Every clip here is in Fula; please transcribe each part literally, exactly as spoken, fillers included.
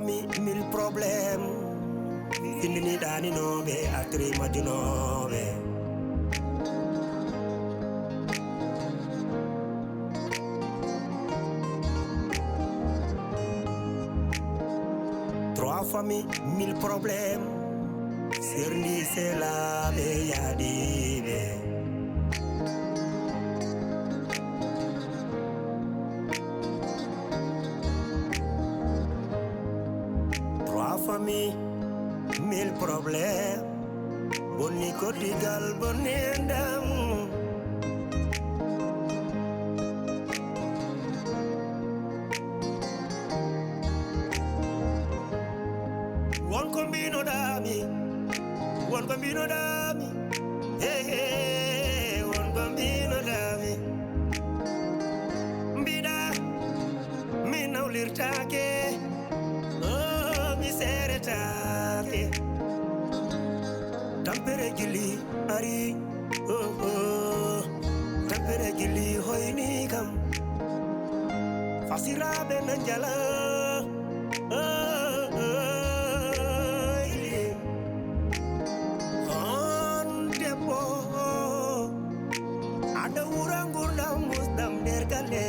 Mi mille problème. Findini ɗaninooɓe, atri majjunooɓe. Trois familles, mille problèmes. Serndi selaaɓe yaadiiɓe. Trois familles, mille problèmes. Bonni koddigal, bonni enɗam. Won ko mbinoɗaami, won ko mbinoɗaami, he, he, won ko mbinoɗaami. Mbiɗa, mi nawlirtaake, oh, mi seeretaake. Tampere jilli ari, oh, oh. Tampere jilli hoyni kam. Fasiraaɓe na njala, oh, oh, oh. On debbo, aɗa wura ngurdam musɗam nder galle.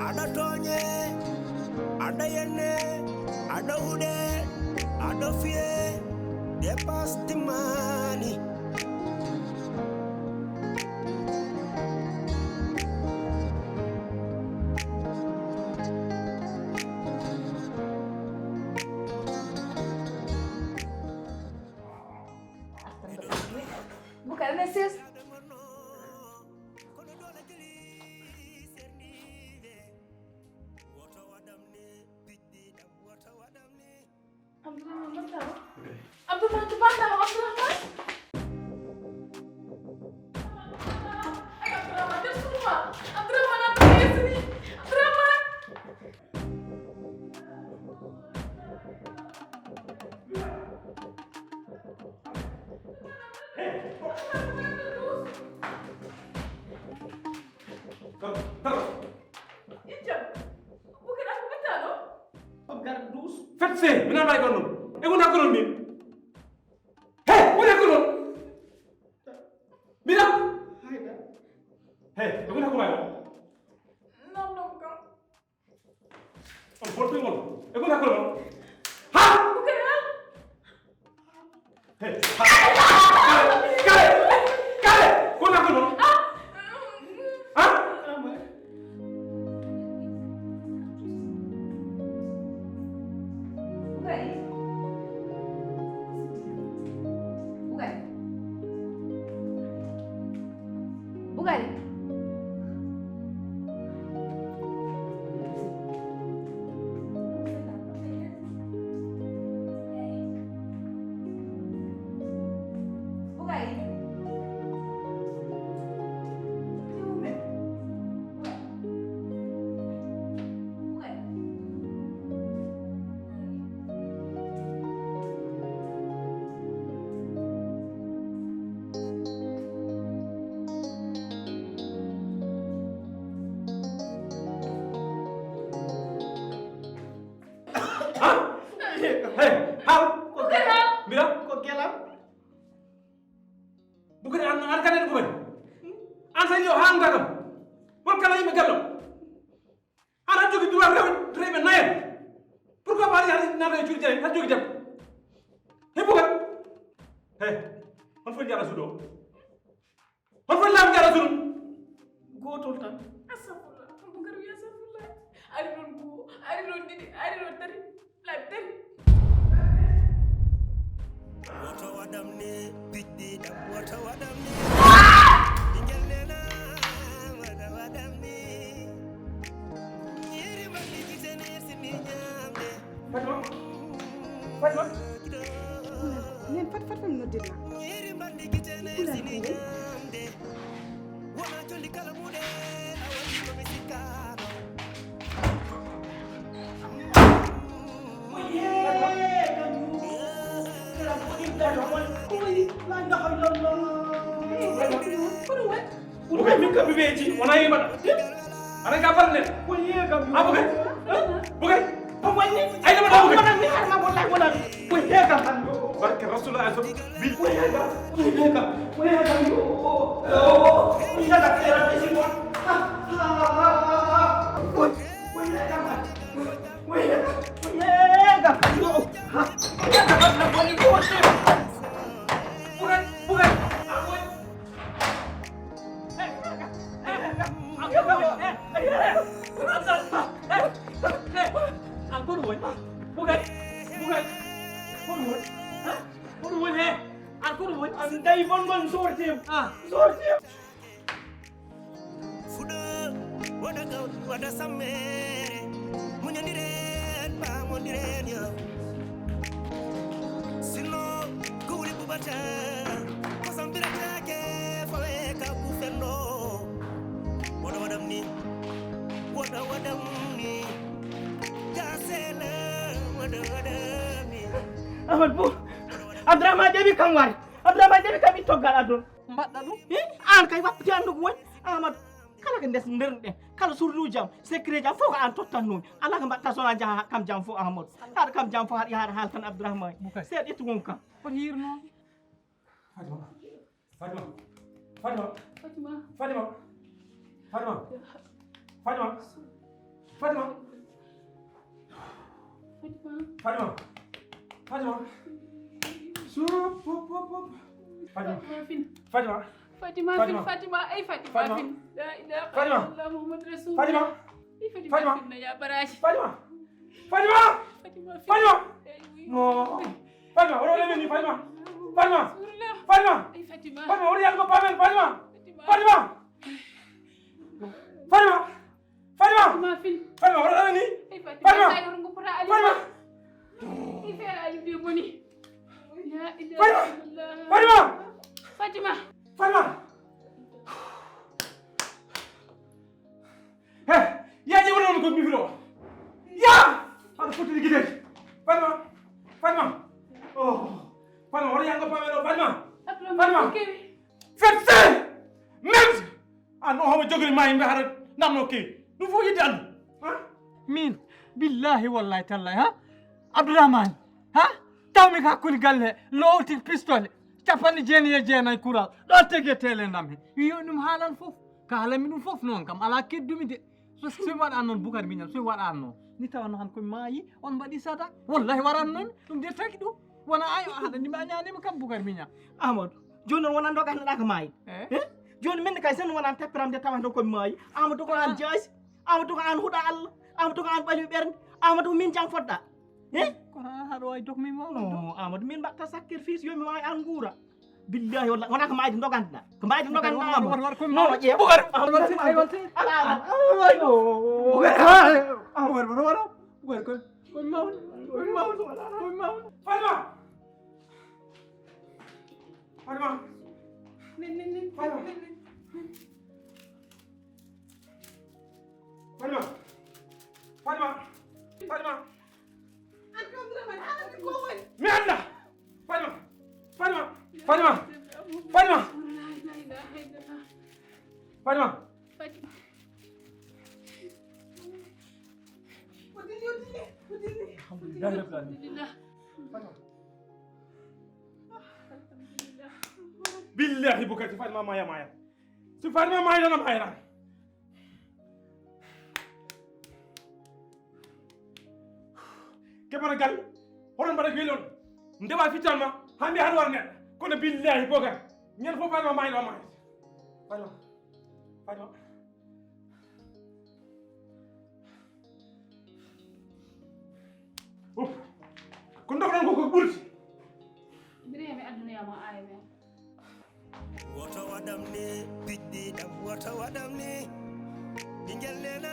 Aɗa tooñe, aɗa yenne, aɗa huɗe, aɗa fiye, dépasse timmaani. Bukar, ne ses. Abdourahmane, mbaɗɗa o? Abdourahmane, to mbaɗɗa o, Abdourahmane? Ay, Abdourahmane, nder suudu ma. Abdourahmane, Abdourahmane, yeeso ni. Abdourahmane. Hey, Abdourahmane, Abdourahmane. Ijjam. Bukar, a ko ɓittaɗo? Bukar, duus. Fetse, mi nana e gonɗo. E wona ko non min? He, wona ko non? Mina? Hayda. He, e wona ko mayo? Non, non, kam. On bolto ngol. E wona ko non? Ha? Bukar, ha? Hey, ha? Kare, kare, kare. Ko na ko non? Ha? Bukari. Bukari. Bukari. Ha? Hey, hal. Ko gelam. Mira. Ko gelam. Bukari an, an kanen ko woni? An sa yo han gagam. Won kala yimɓe gallo. An a jogi droit rew, rewɓe nayen. Pourquoi pas ya nata e cuuɗi jare, a jogi debbo? He Bukari. He, on fof jara suuɗo. Hol foti laamu jara sunum? Gootol tan. Astagfirullah. Bukar wi astagfirullah. Ari ɗon goo, ari ɗon ɗiɗi, ari ɗon tati. Laabi tati. Woto waɗam ni, piɗɗi ɗam, woto waɗam ni. Ɓingel nena, woto waɗam ni. Ñiiri mbaɗi gite ne sini ñaamde. Fatma. Fatma. Nen fat fat fat noddirma. Ñiiri mbaɗi gite ne sini ñaamde. Wona jolli kala muɗe a waɗi ko mi sikkaano. Ko woni? La ilaha illallah. Ko ɗum waɗi? Ko ɗum waɗi? Min kam mi weeji, wona yimɓe. Aɗa ka parle. Ko yiye kam? A Bukari? Bukari? Ko woni? Ay, dama ɗaɓɓude. Wonani mi harma, wallahi wonani. Ko heega tan. Barke Rasulullah, alayhi salam. Bi- Ko heega, ko heega, ko heega, yo. Ko heega, ko heega, ko heega, yo. Ha, ha, ha, ha. Ko, ko heega tan. Ko heega, ko heega, yo. Ha, ko heega tan, ko woni ko woni. Bukan, bukan. Amoy. An ko ɗum woni? Bugay, bugay. Ko ɗum woni? Ha? Ko ɗum woni he? An ko ɗum woni? An dayi mon mon sortim. Ah. Sortim. Fuɗo, waɗa gawɗo, waɗa sammere. Muñondiren, pamondiren yo. Sinno, ko wuli bubata. Ko sambirata ke, fawe ka bufenno. Waɗa waɗam ni, waɗa waɗam ni. Gasela, waɗa waɗam ni. Amadou Bour, Abdourahmane Déby kam wari. Abdourahmane Déby kam itto gal aduna. Mbaɗɗa ɗum? Eh, an kay wappiti anndu ko woni. Amadou, kala ko ndes mbernɗen, kala surnuuji am, secret ji am, fof ko an tottatnoomi. Alaa ko mbaɗta so wonaa njaha kam jam fof, Amadou. Haɗa kam jam fof, haɗa yaha haala tan Abdourahmane. Bukay. Seeɗa ƴettu won kam. Ko hiirnoo? Fatima. Fatima. Fatima. Fatima. Fatima. Fatima. Fatima. Fatima. Fatima. Fatima. Fatima. Sup, pup, pup, pup. Fatima. Fatima Fin. Fatima. Fatima Fin, Fatima. Fatima. Ay, Fatima Fatima. Fin. La ilaha Fatima. Illallah Muhammad Rasulullah. Fatima. Ay, Fatima Fatima. Fin, ya baraji. Fatima. Fatima. Fatima Fin. Fatima. Ay, oui. No. Fatima, oɗo rewani Fatima. Fatima. Rasulullah. Fatima. Ay, Fatima. Fatima, oɗo yango pamen Fatima. Fatima. Fatima. Fatima. Fatima. Fatima Fin. Fatima, oɗo rewani. Ay, Fatima. Fatima. Ay, oɗo ngopputa Ali. Fatima. Ay, feere Ali de boni. La ilaha Fatima. Illallah. Fatima. Fatima. Fatima. He, ya je wona ko mi filo. Ya! Aɗa foti ligide. Fatima. Fatima. Oh. Fatima, oɗo yango pamen ɗo, Fatima. Fatima. Fetse! Merde! An o homo jogori ma yimɓe haɗa namno kewi. Ɗum fof yidde andu. Ha? Min, billahi wallahi tallahi, ha? Abdourahmane, ha? Tawmi ko hakkunde galle, lowti pistole, capanɗe jeenayi e jeenayi kuraw. Ɗo tege tele nam he. Wiyo ɗum haalan fof. Ka haalanmi ɗum fof noon kam, alaa keddumi de. So, so mi waɗa noon Bukar Miñam, so mi waɗa noon. Ni tawa no han ko maayi, on mbaɗi sada. Wallahi waran noon, ɗum de tagi ɗum. Wona ay, o haɗanima a ñaanima kam Bukar Miñam. Amadou, jooni noon wona dogannoɗa ko maayi. Eh? Eh? Jooni min kay sen wona tappiram de tawa ɗo ko maayi. Amadou ko an jaasi. Amadou ko an huɗa Allah. Amadou ko an ɓalwi ɓernde. Amadou ko min jam fodɗa. Eh? Kono an haɗa wawi dokmi mawɗo. No, Amadou min mbaɗta sacrifice yo mi wawi an nguura. Billahi wallahi wona ko mbaydi doganɗa. Ko mbaydi doganɗa Amadou. War, war, war, war, non, ƴeew. Bukar, Amadou. Bukar, Amadou. Ala, ala. Bukar, Bukar, Bukar, Bukar, ko, ko mawɗo, ko mawɗo, ko mawɗo. Fatima! Fatima! Nin, nin, nin, Fatima! Nin, nin. Fatima! Fatima! Fatima! An kam Abdourahmane, haalande ko woni? Mi annda! Fatima! Fatima! Fatima! Fatima! Fatima! Fatima! O dilli, o dilli, o dilli. Alhamdulillahi rabbil alamin. Alhamdulillah. Fatima. Alhamdulillah. Billahi Bukar, si Fatima maya maya. Si Fatima maya na maya. Keɓata gal, hoɗon mbaɗa welon. Ndewa fital ma, ha mbiya haɗa wara neɗɗo. Kono billahi Bukar, ñande fof Fatima maya na maya. Fatima. Fatima. Uf. Ko ndogɗon ko ko ɓurti. Mbiɗa mi addunoya mo A M M. Woto waɗam ni, piɗɗi ɗam, woto waɗam ni. Ɓingel nena,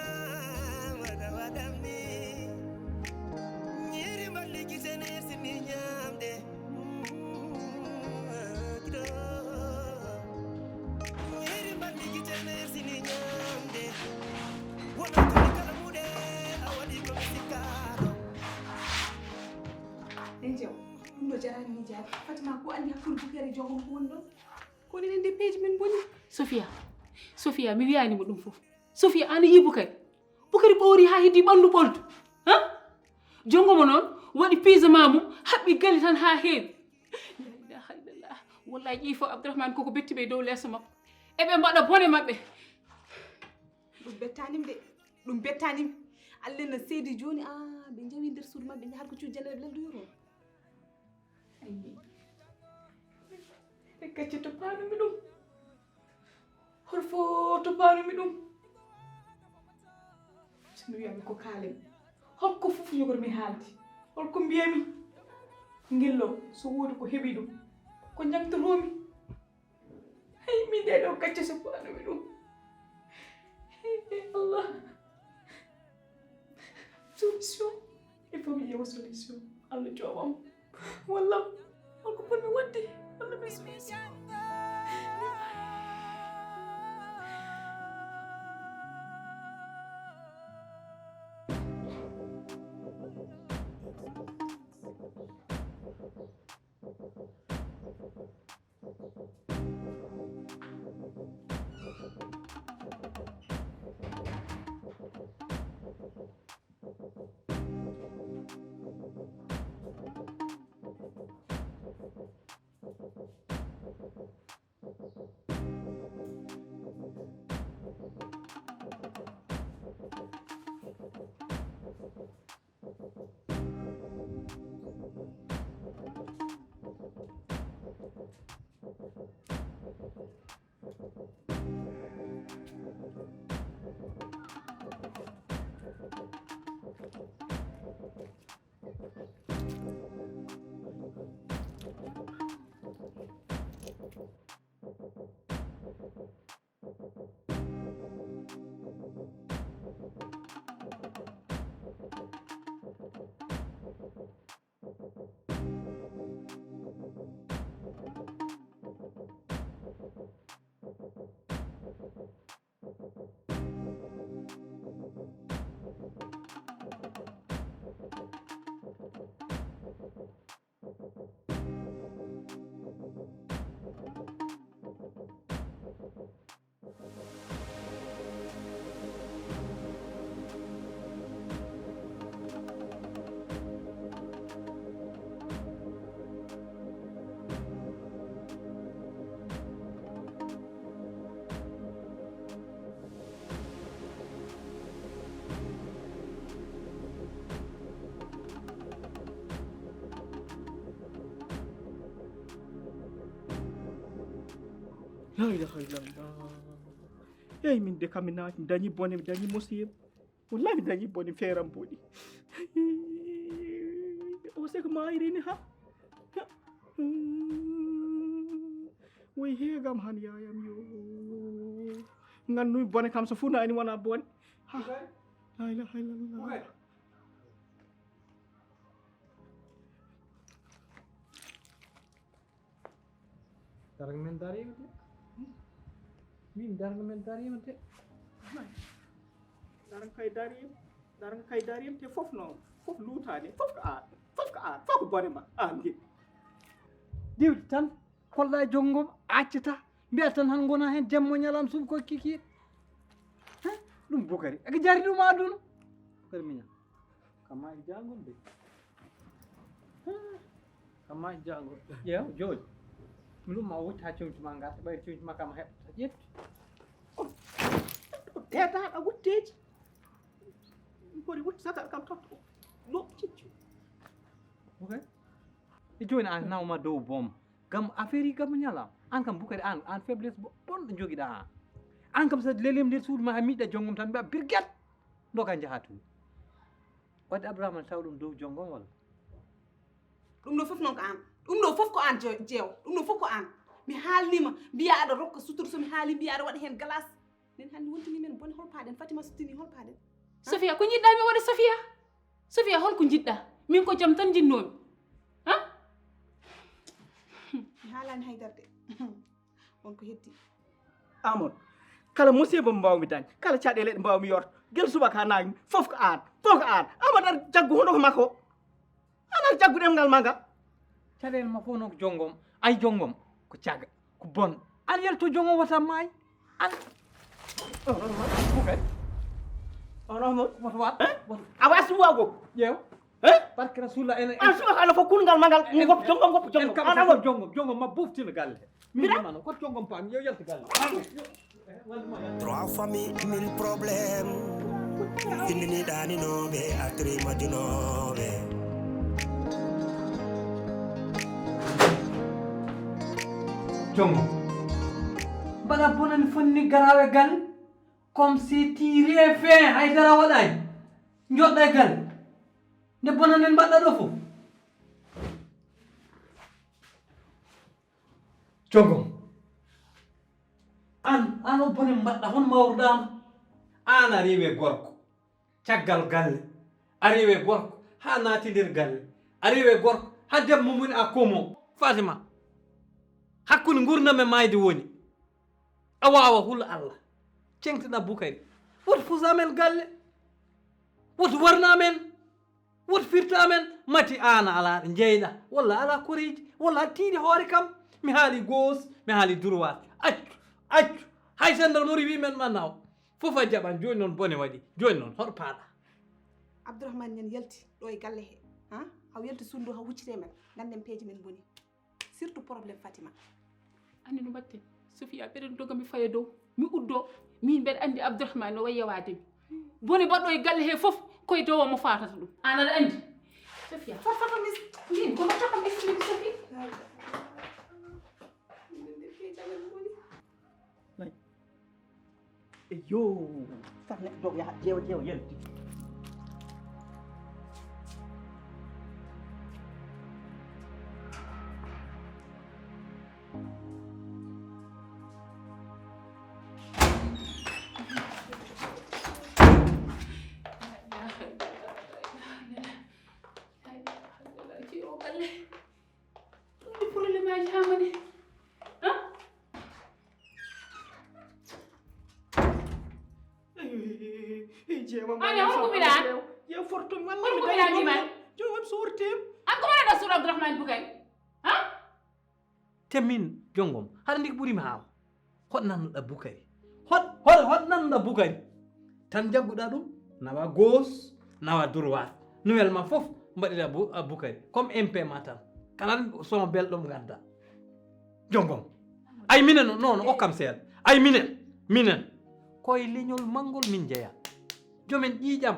woto waɗam ni. Ñiiri mballi gite ne sini ñaamde. Giɗo. Ñiiri mballi gite ne sini ñaamde. Wona toni kala muɗe, a waɗi ko mi sikkaano. Nden jew, ɗum ɗo jarani mi jaari. Fatima ko andi hakkude Bukari jogo ko woni ɗon. Ko woni nden nde peeji men mboni? Sofia, Sofia, mi wiyani mo ɗum fof. Sofia, an yii Bukari. Bukari ɓoori ha heddi ɓandu ɓoldu. Ha? Jonngo mo noon waɗi piise ma mum, haɓɓi gali tan haa heewi. La ilaha illallah. Wallahi, ƴii fof Abdourahmane koko betti ɓe e dow leeso makko. Eɓe mbaɗa bone maɓɓe. Ɗum bettanim de. Ɗum bettanim. Allah na seedi jooni, a, ɓe njawi nder suudu maɓɓe, njahat ko cuuɗi janere leldoyo toon. Ayyi. E gacce to paanumi ɗum. Hol fo to paanumi ɗum? So mi wiyami ko kaalen, holko fof yogor mi haalde? Holko mbiyami? Ngillo, so woodi ko heɓi ɗum, ko ñaŋtotoomi. Hey, min nde ɗo gacce so paanumi ɗum. Hey, hey, Allah. Solution. Il faut mi ƴeewa solution. Allah jooɓam. Walla, holko ponmi waɗde? Walla mi solution. La ilaha illallah. Eyyi, min de kam mi naati, mi dañi bone, mi dañi musiba. Wallahi mi dañi bone, feeram boni. O seko maayri ni ha. Woy heegam han yaayam yo. Nganndu bone kam so fuu naani wona bone. Ha. La ilaha illallah. Darga men dariima de. Min darga men dariima de. Darga kay dariima. Darga kay dariima te fof noon. Fof luutaani. Fof ko aan. Fof ko aan. Fof ko bone ma. Aan njiɗ. Diwde tan. Kolla e jongom. Accata. Mbiya tan han ngona heen. Jemmo ñalam suuɓ ko kikiiɗe. Heh, ɗum Bukari. Eko jari ɗum aduna. Bukari miña. Kamma e jangol de. Kamma e jangol. Ƴeew, jooɗi. Mi ɗum ma wucca ha comci ma ngarta. Ɓayri comci ma kam heɓta ƴetti. Teetaɗo wutteeji. Mbori wutti sagal kam totta. No cicci. Ok. E jooni an nawma dow boom. Gam affaire yi gam ñala. An kam Bukari an, an faiblesse bo-, bonɗo jogiɗa an. An kam sa lelem nder suudu ma ha miɗa jongom tan mbiya birget. Doga njaha to. Wadde Abdourahmane taw ɗum dow jongom walla? Ɗum ɗo fof noon ko aan. Ɗum ɗo fof ko aan je-, jeewo. Ɗum ɗo fof ko aan. Mi haalnima, mbiya aɗa rokka sutur, so mi haali mbiya aɗa waɗa heen glace. Nen hannde wontini men bone, hol paaɗen? Fatima sottini, hol paaɗen? Sofia, ko njiɗɗa mi waɗa Sofia? Sofia, holko njiɗɗa? Min ko jam tan njinnoomi. Ha? Mi haalaani haydara de. Won ko heddi. Amadou, kala musiba mo mbaawmi dañde, kala caɗeele ɗe mbaawmi yorto, gila subaka haa naange, fof ko aan, fof ko aan. Amadou, aɗa jaggu huunde ko makko. An aɗa jaggu ɗemngal ma ngal. Caɗeele ma fof noon ko jonngom. Ay jonngom, ko caga, ko bon. An yalto jonngom wata maayi. An. On, on, on. Bukay. On, on, on. Wata waat. Hein? Wata. A waasi waago. Ƴeew. Hein? Barke Rasulullah, en, en, an subaka ala fof kulngal ma ngal, en, ngoppi jonngom, ngoppi en jonngom. Kam an, so an, ko jonngom, jonngom ma boftina galle. Min mbiɗa? Ɗum an, ko jonngom paam, yo yaltu galle. Trois familles, mille problèmes. Findini ɗaninooɓe, artiri majjunooɓe. Jonngom. Mbaɗa bonani fonni garaawe galle. Comme si ti rien fait, haydara waɗaani. Njoɗɗa e galle. Nde bonanen mbaɗɗa ɗo fof. Jonngom. An, an o bone mbaɗɗa, hon mawruɗaama? An a rewi e gorko. Caggal galle. A rewi e gorko. Haa naati nder galle. A rewi e gorko. Haa debbo mum woni a komo. Fatima. Hakkunde nguurndam e maayde woni. A waawa hul Allah. Ceŋtiɗa Bukari. Woto fusa men galle. Woto warna men. Woto firta men. Mati an a alaa ɗo njeyɗa. Walla alaa koreeji. Walla a tiiɗi hoore kam. Mi haali gauche, mi haali droite. Accu, accu. Hay sendal mori wi men ma naw. Fof a jaɓan. Jooni noon bone waɗi. Jooni noon hoto paaɗa. Abdourahmane Niane yalti ɗo e galle he. Ha? Haw yalti suudu ndu haw huccite men. Ngannden peeje men boni. Surtout problème Fatima. Anndi no mbaɗten? Sofia, ɓeɗen doga mi faya dow. Mi uddo. Min mbeɗa anndi Abdourahmane no wayi yawaade mi. Bone baɗɗo e galle he fof, koye dow mo fatata ɗum. An aɗa anndi? Sofia, fat fat mi, min ko mbaɗta kam explique Sofia. Eyo, sar neɗɗo dow yaha ƴeewa ƴeewa yalti. Ɗum ɗi problème aji haa mani. Ha? Jeewa. Ani, honko mbiɗa? Jeewa fortum walla. Honko mbiɗa, Jimal? Joom am sortim. An ko wonata suudu Abdourahmane Bukari? Ha? Te min, jonngom, haɗa ndik ɓuri mi haawa. Hot nannuɗa Bukari? Hot, hot, hot nannuɗa Bukari? Tan jagguɗa ɗum, nawa gauche, nawa droite. Nouvelle ma fof, mbaɗira Bu-, a Bukari. Comme M P ma tan. Kala son belɗo mo ngadda. Jonngom. Ay minen, non, non, okkam seeɗa. Ay minen, minen. Koye leñol manngol min njeya. Jomen ƴiiƴam.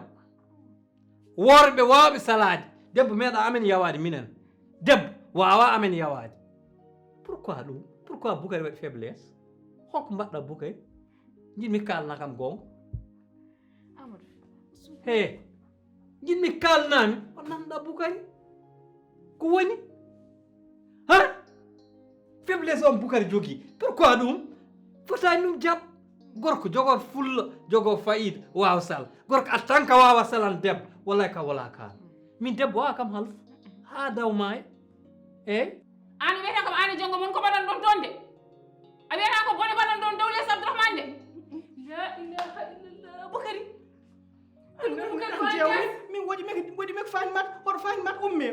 Worɓe waawɓe salaade. Debbo meeɗa amen yawaade minen. Debbo waawa amen yawaade. Pourquoi ɗum? Pourquoi Bukari waɗi faiblesse? Honko mbaɗɗa Bukari? Njiɗmi kaalna kam goonga. Amadou. He. Njiɗmi kaalnami. O nanɗa Bukari. Ko woni? Ha? Faiblesse on Bukari jogii. Pourquoi ɗum? Fotaani ɗum jaɓ. Gorko jogor fulla, jogor fayiida, waawa sal. Gorko a tan ka waawa salan debbo. Wallahi ka wala kaan. Min debbo waawa kam half. Haa daw maaya. Eey. An wiyata kam an e jonngo mon ko mbaɗon ɗon toon de? A wiyata ko bone mbaɗon ɗon dow les Abdourahmane de? La ilaha illallah. Bukari. An ko Bukari ko an jeewa. Min woɗi mek, woɗi mek Fahimata, hoto Fahimata umme.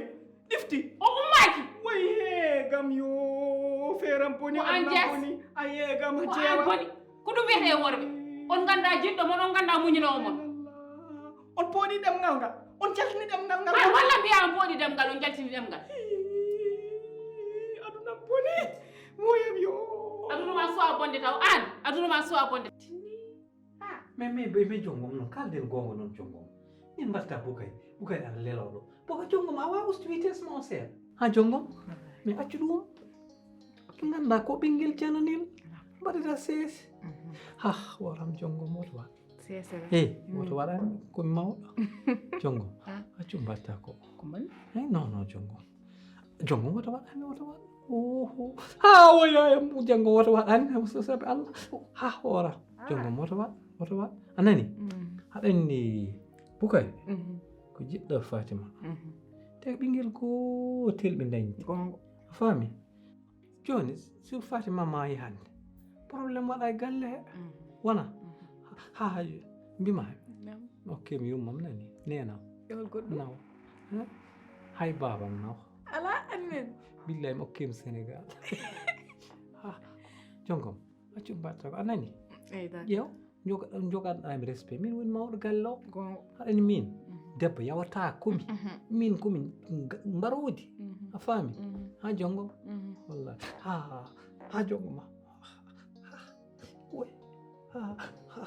Ɗifti. O ummaaki. Woy he gam yo feeram boni. Ko an aduna jees. Boni. A ye gam ko jeewa. An boni. Ko ɗum wiyetee worɓe. On nganndaa jiɗɗo mon, on nganndaa muñinoowo mon. On pooɗi ɗemngal ngal. On jaltini ɗemngal ngal. An walla mbiyaa on pooɗi ɗemngal, on jaltini ɗemngal. Hii, aduna boni. Woyam yo. Aduna ma suwa bonde taw. An, aduna ma suwa bonde. Mais, mais, mais, mais jongom noon, kalden goonga noon jongom. Min mbatta Bukay, Bukay ana leloo ɗo. Bukay jongom, a waawa ustu vitesse ma o seeɗa. Ha jongom? Mais accu ɗum. Nganndaa ko ɓinngel jananel. Mbaɗata sees. Ha, woram jongom, woto waɗ. Seesere. Hey, woto waɗan ko mi mawɗo. Jongom, accu mbatta ko. Ko mbaɗi? Hey, non, non, jongom. Jonngo woto waɗ, hannde woto waɗ. Oho. Ha, woy, woy, jonngo woto waɗ, hannde, so sabi Allah. Ha, hoora. Ah. Jonngo woto waɗ, woto waɗ. A nani? Mm. Aɗa anndi Bukay? Mhm. Ko jiɗɗo Fatima. Mhm. Te ko ɓinngel gootel ɓe ndañdi. Goonga. A faami? Jooni, so Fatima maayi hannde, problème waɗa e galle he. Mhm. Wona? Mhm. Ha, ha, mbima. Naam. Ok, mi yummam nani. Nenam. Ewol goɗɗo? Naw. He? Hay babam naw. Alaa, amen. Billahi, mi okkima Sénégal. Ha, jongom, accu mbatta ko, a nani? Eyi, d'accord. Ƴeew, joga-, joganɗami respect. Min woni mawɗo galle o. Goonga. Haɗani min. Mhm. Debbo yawata kumi. Mhm. Min kumi nga-, mbaroodi. Mhm. A faami? Mhm. Ha jongo. Mhm. Wallahi. Ha, ha, ha jongo ma. Ha, ha, woy. Ha, ha.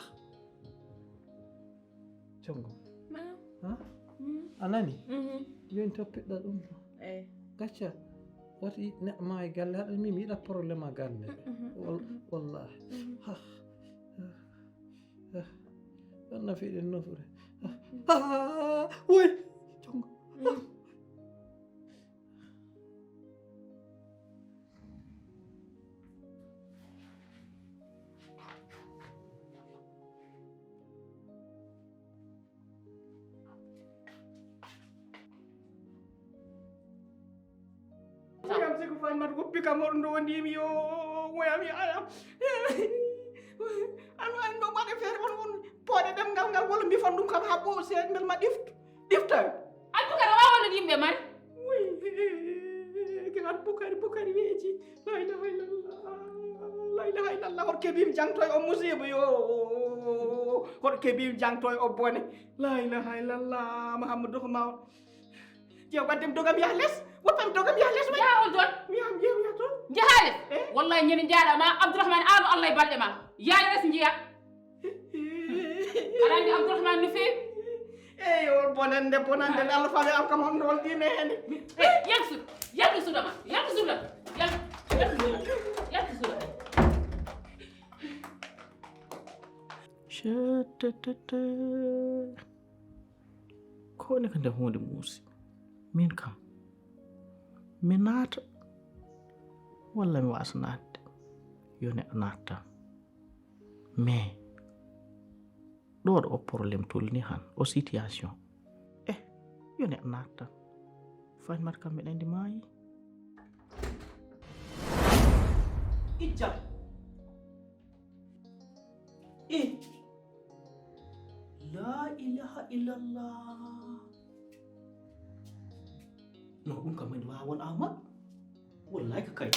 Jongo. Naam. Ha? Mhm. A nani? Mhm. Joni toppiɗɗa ɗum ɗo. Eh. Gacca. Wata yi-, neɗɗo ma e galle, haɗa min mi yiɗa problème a galle. Mhm. Wal-, wallahi. Mhm. Ha. Ha. Ha. Ɗon nafi ɗen nofure. Ha. Ha. Woy. Jongo. Mhm. Yam siku fan mat woppi kam hoɗum ɗo wondiimi yo woyam yo ayam. An an ɗo mbaɗe feere on on pooɗe ɗemngal ngal walla mbifon ɗum kam ha ɓo se mbel ma ɗiftu. Ɗiftoy. Abubakar o waawano yimɓe man. Wi, ke Abubakar, Bukari weeji. La ilaha illallah. La ilaha illallah. Hoto kebiim jangtoy o musiba yo. Hoto kebiim jangtoy o bone. La ilaha illallah. Muhammadu ko maw. Je waddem dogam yah les. Woppam dogam yah les. Way. Ya on ton. Mi am yem ya ton. Jaha les. Eh? Wallahi ñeni jaala ma Abdourahmane alu Allah e balɗe ma. Ya les njiya. Aɗa anndi Abdourahmane no feewi? Eyi, on bonande, bonande, nde Allah faami am kam, on ɗon dine heen. Eh, yaltu suudu, yaltu suudu ma, yaltu suudu ma, yaltu, yaltu suudu ma, yaltu suudu ma. Cettetete. Ko woni ko nde huunde muusi? Min kam, mi naata? Walla mi waasa naatde? Yo neɗɗo naat tan. Mais ɗo ɗo o problème tolni han, o situation. Eh, yo neɗɗo naat tan. Fatimata kam mbiɗa anndi maayi. Ijjam. Eh. La ilaha illallah. No, ɗum kam en waawon Amadou. Wallahi ka kay.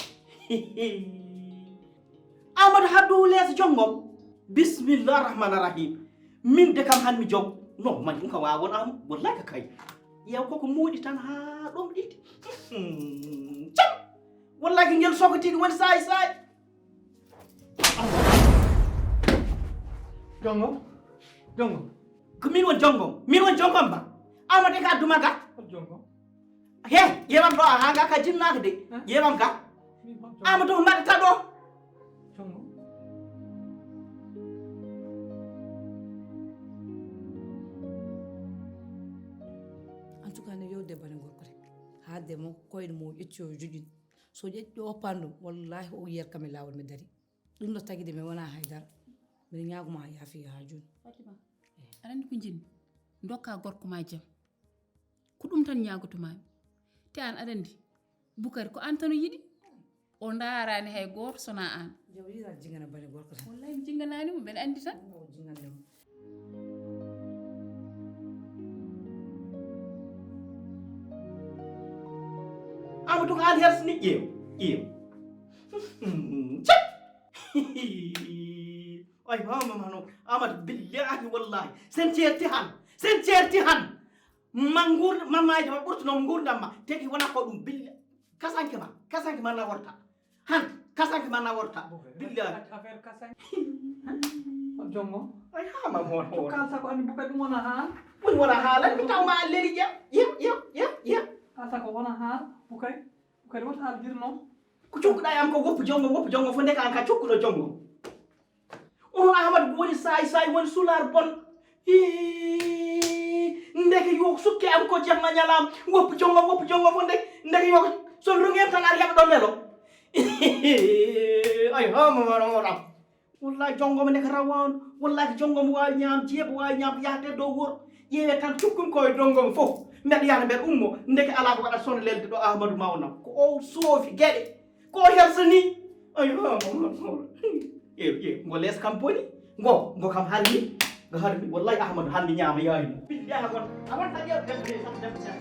Amadou haddu lees jongom. Bismillah rahman rahim. Min de kam han mi jog. No, man ɗum ka waawon am. Wallahi ka kay. Yew koko moɗi tan ha ɗum ɗiɗi. Cam. Wallahi ngel sokoti ɗum woni saay saay. Jongo. Jongo. Ko min won jongo. Min won jongo ma. Amadou ka duma ga. Jongo. He, yewam ɗo, a haanga ka jinnaaka de. Hah? Yewam ka. Min hon Ama to mbaɗata ɗo. Jongo. En tout cas, no yo debbo ne gorko rek. Haade mo koyɗe mo ƴecci o joƴƴi. So ƴeƴƴi o pandu, wallahi o yerka mi laawol mi dari. Ɗum ɗo tagi de mi wona haydara. Mbiɗa ñaago ma yaafi ha jooni. Fatima, aɗa anndi ko njiɗmi? Ndokka gorko ma jam. Ko ɗum tan ñaagotomaami. Te aan aɗa anndi, Bukari ko aan tan o yiɗi. O ndaaraani hay gooto so na aan. Jaw yiɗa jingana bane gorko tan. Wallahi mi jinganaani mo, mbeɗa anndi tan. O jingande mo. Amadou ko aan hersini ƴeew, ƴeew. Cep! Ay, mama mano, Amadou, billahi, wallahi. Sen ceerti han, sen ceerti han. Ma nguur-, ma maaji ma ɓurtuno nguurndam ma. Tegi wona ko ɗum billa. Kasanke ma, kasanke ma naworta. Han, kasanke ma naworta. Billa. Affaire kasanke. Jongo. Ay, ha ma mo. To kalsa ko ani buka ɗum wona haan. Ɗum wona haala, mi taw ma leli ƴeew. Ƴeew, ƴeew, ƴeew, ƴeew. Kalsa ko wona haan, bukay. Bukay wota haal dirno. Ko cukkuɗa yam ko woppu jongo, woppu jongo fo ndeka an ka cukkuɗo jongo. Onon Ahmad woni saay saay, woni sulaar bon. Hii, ndeke yo sukke am ko jemma ñalaam. Woppu jongo, woppu jongo fo ndeke, ndeke yo so mi rungi en tan ar heɓa ɗo lelo. Ay, ha mo wano mo ɗam. Wallahi jongo mo ndeke rawa on. Wallahi jongo mo waawi ñaam, jeebo waawi ñaam, yahde dow wuro. Ƴeewe tan cukkum ko e dongo mo fof. Mbeɗa yahde mbeɗa ummo. Ndeke alaa ko waɗa son lelde ɗo Ahmadu Mawna. Ko o soofi geɗe. Ko o hersani. Ayo, ha mo, mo, mo. Ƴeew, ƴeew, ngo lees kam boni. Ngo, ngo kam harmi. Ngo harmi. Wallahi Ahmadu hannde ñaama yaayimo. Billahi a won, a won tan ƴeew debbo ne tan debbo ne.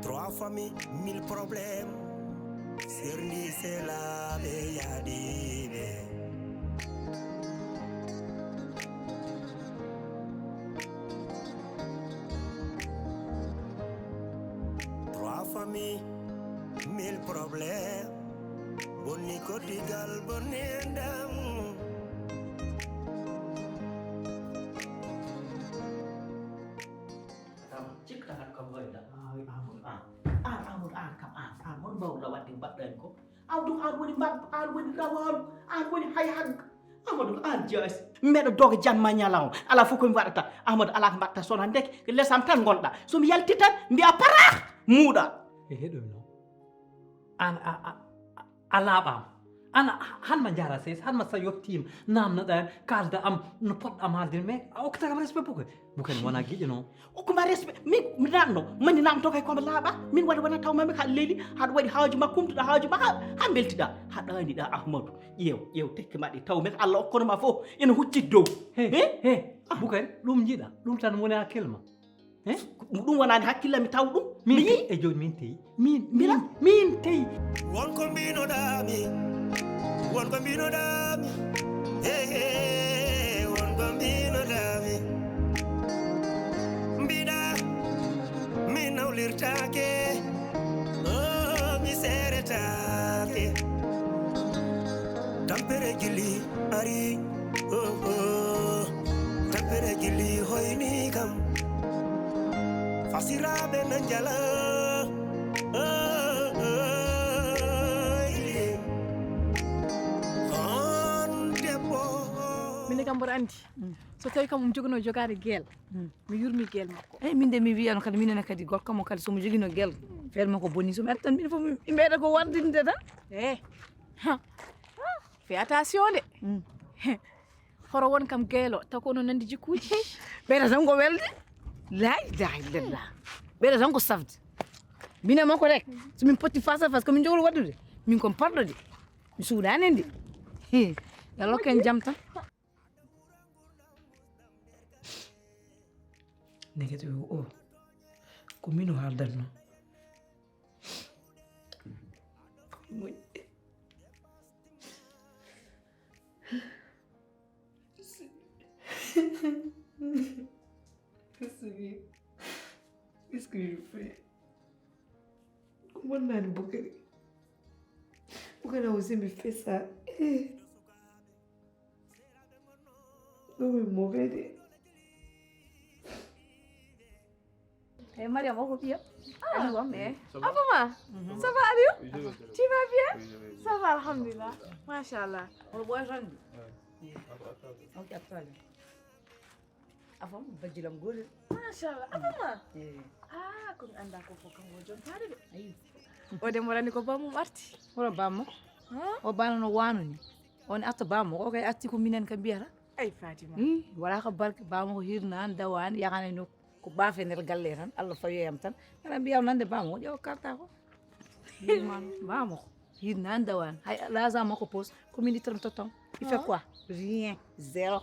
Trois familles, mille problèmes. Serndi selaaɓe yaadiiɓe. Mi, mille problèmes. Bonni koddigal, bonni ndam. Kam, cikkataa kam hoyda. Ah, wi Amadou. Ah. Ah, Amadou, ah, kam, ah, ah, mon mbawla wadde mbaɗɗani ko. Amadou, an woni mbab-, an woni rawaandu, an woni hay hagga. Amadou, an jaasi. Mbeɗa doga jamma ñalawma. Alaa fof ko mi waɗata. Amadou, alaa ko mbaɗta sona ndeke. Lesam tan ngonɗa. So mi yalti tan, mbiya parah, muuɗa. E heɗo mi noon. An a, a, a, a laaɓaama. An a, han ma njara ses, han ma sa yottiima. Naamnoɗa en, kaalda am no poɗɗa am haalde, mais a okkata kam respect Boubacar. Boubacar wona giƴo noon. Okkuma respect. Min, mi naamno. Mani naamto kay komo laaɓa. Min waɗa wona taw mami ka leli. Haɗa waɗi haaju ma, kumtuɗa haaju ma, ha, ha mbeltiɗa. Ha ɗaaniɗa Ahmadou. Ƴeew, ƴeew, tekke maɗi. Taw men Allah okkono ma fof. Ina huccit dow. He, he, he. Ah. Boubacar, ɗum njiɗa. Ɗum tan woni hakkille ma. He? Ɗum wonaani hakkille mi taw ɗum. Min mi teyi. E jooni min teyi. Min, min, min teyi. Won ko mbinoɗaa mi. Won ko mbinoɗaa mi. Hey, hey, won ko mbinoɗaa mi. Mbiɗa, mi nawlirtaake. Oh, mi seeretaake. Tampere jilli ari. Oh, oh. Tampere jilli hoyni kam. Fasiraaɓe na njala. Oh, oh, oh. On debbo. Mine kam mboɗo anndi. Mm. So tawi kam omo joginoo jogaade gel, mm, mi yurmi gel makko. Eyi, min de mi wiyano kadi, minen kadi gorko mo kadi, so mo joginoo gel, feere makko boni, so mi ari tan, min fof mi, mi ɓeyda ko wardinde tan. Eh. Ha. Fais attention de. Mm. Horo won kam geelo, taw ko onon nandi jikkuuji. Ɓeyda tan ko welde. La ilaha illallah. Ɓeyda tan ko safde. Min e makko rek, so min potti face à face, ko min jogori waɗude? Min kon parɗo de. Mi suuɗaani de. He, yo Allah hokku en jam tan. Ndekete o, o, ko min o haaldatnoo. Ko moƴƴi. Qu'est-ce que je fais? Ko bonnani Boubacar. Boubacar aussi mi fait ça. Eh. Ɗum est mauvais de. Eh, Mariam, o ko ɓiya? Ah, Aliou am, eh. Ça va? Abama, ça va, Aliou? Oui, je vais bien. Tu vas bien? Oui, je vais bien. Ça va, alhamdulillah. Machallah. Oɗo ɓooya tan? Ouais. Eh. Attends, attends. Ok, attends. Afam, bajjilam gootel. Machallah. Abama. Eh. Ah, ko mi anndaa ko fof kam o jontaade de. Ayi. O de mo rani ko bamum arti. Wala bammo. Huh? O bana no wano ni. On arta bammo, o kay arti ko minen kam mbiyata. Ay, Fatima. Hmm, wala ko barke bammo ko hirnan dawan yakana no ko bafe nder galle tan. Allah fawi yam tan. Kala mbiya nande bammo, ƴeew karta ko. Bammo ko hirnan dawan. Hay laza makko pos, ko min ittam toton. Il fait quoi? Rien. Zéro.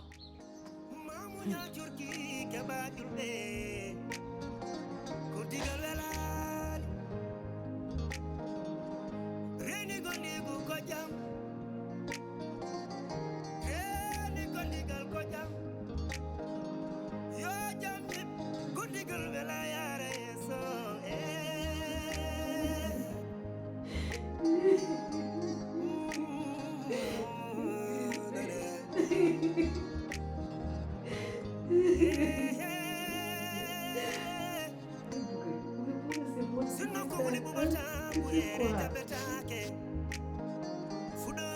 Sinno ko woni ɓuɓata ɓureere jaɓetaake. Fuɗo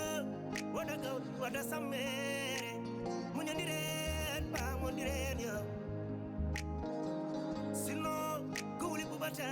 waɗa gawri waɗa sammeere. Muñondiren paamondiren yo. Sinno ko woni ɓuɓata